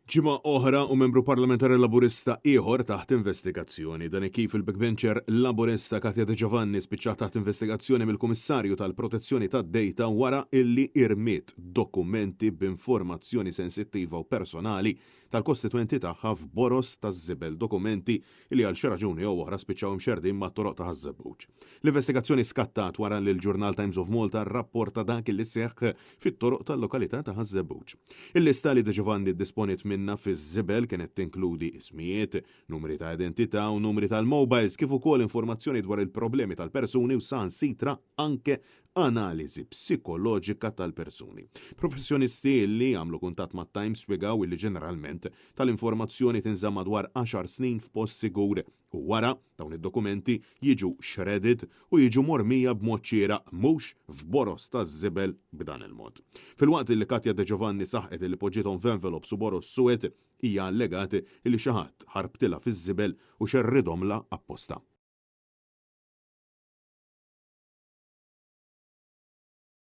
Ġimgħa oħra u membru parlamentari Laburista ieħor taħt investigazzjoni. Dan kif il-backbencher Laburista Katya De Giovanni spiċċat taħt investigazzjoni mill-Kummissarju tal-Protezzjoni tad-Data wara illi irmiet dokumenti b'informazzjoni sensittiva u personali tal-kostitwenti tagħha f'boroż taż-żibel, dokumenti li għal xi raġuni jew oħra spiċċaw imxerrdin mat-toroq ta' Ħaż-Żebbuġ. L-investigazzjoni skattat wara li l-ġurnal Times of Malta rrapporta dak li seħħ fit-toroq tal-lokalità ta' Ħaż-Żebbuġ. Il-lista li De Giovanni ddisponiet minnha fiż-żibel kienet tinkludi ismijiet, numri ta' identità u numri tal-mobiles kif ukoll informazzjoni dwar il-problemi tal-persuni u saħansitra anke analiżi psikoloġika tal-persuni. Professjonisti li għamlu kuntatt mat-Times spjegaw li ġeneralment tal-informazzjoni tinżamm madwar 10 snin f'post sigur u wara dawn id-dokumenti jiġu shredded u jiġu mormija b'mod xieraq, mhux f'boroż taż-żibel b'dan il-mod. Filwaqt li Katya De Giovanni saħqet li poġġiethom f'envelopes u boroż suwed, hija allegat li xi ħadd ħarbtilha fiż-żibel u xerridhomlha apposta.